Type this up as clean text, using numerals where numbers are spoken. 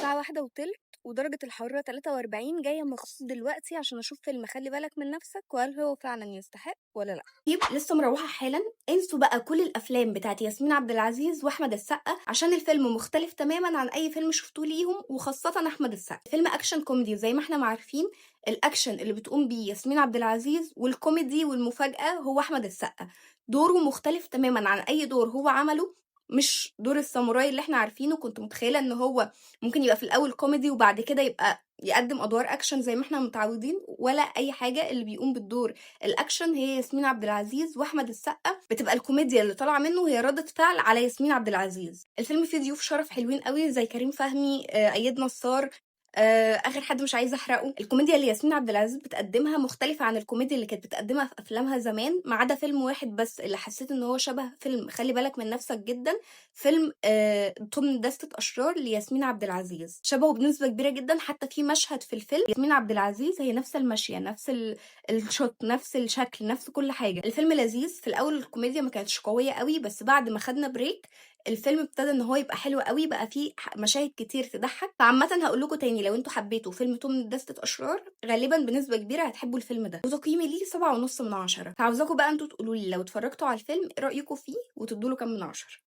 الساعة 1:20 ودرجة الحرارة 43، جاية مخصوص دلوقتي عشان أشوف فيلم خلي بالك من نفسك وهل هو فعلا يستحق ولا لأ. طيب لسه مروحة حالا. انسوا بقى كل الأفلام بتاعت ياسمين عبد العزيز وأحمد السقا عشان الفيلم مختلف تماما عن أي فيلم شفتوه ليهم، وخاصة أحمد السقا. فيلم أكشن كوميدي زي ما احنا ما عارفين، الأكشن اللي بتقوم بيه ياسمين عبد العزيز والكوميدي والمفاجأة هو أحمد السقا. دوره مختلف تماما عن أي دور هو عمله، مش دور الساموراي اللي احنا عارفينه. كنت متخيلة ان هو ممكن يبقى في الأول كوميدي وبعد كده يبقى يقدم أدوار أكشن زي ما احنا متعودين، ولا أي حاجة. اللي بيقوم بالدور الأكشن هي ياسمين عبد العزيز، وأحمد السقا بتبقى الكوميديا اللي طالعة منه هي ردة فعل على ياسمين عبد العزيز. الفيلم فيه ضيوف شرف حلوين قوي زي كريم فهمي، أياد نصار، آخر حد مش عايزة أحرقه. الكوميديا اللي ياسمين عبد العزيز بتقدمها مختلفة عن الكوميديا اللي كانت بتقدمها في أفلامها زمان، ما عدا فيلم واحد بس اللي حسيت إن هو شبه فيلم خلي بالك من نفسك جدا، فيلم توم دستة أشرار لياسمين عبد العزيز، شبهه بنسبة كبيرة جدا. حتى في مشهد في الفيلم ياسمين عبد العزيز هي نفس المشية، نفس ال shot، نفس الشكل، نفس كل حاجة. الفيلم لذيذ. في الأول الكوميديا ما كانتش قوية قوي، بس بعد ما خدنا break الفيلم ابتدى ان هو يبقى حلو قوي، بقى فيه مشاهد كتير تضحك. فعامة هقول لكم تاني، لو انتوا حبيتوا فيلم توم دستة اشرار غالبا بنسبة كبيرة هتحبوا الفيلم ده، وتقييمي ليه 7.5 من 10. فعاوزاكم بقى انتوا تقولوا لي لو اتفرجتوا على الفيلم ايه رأيكم فيه وتدوا له كام من 10.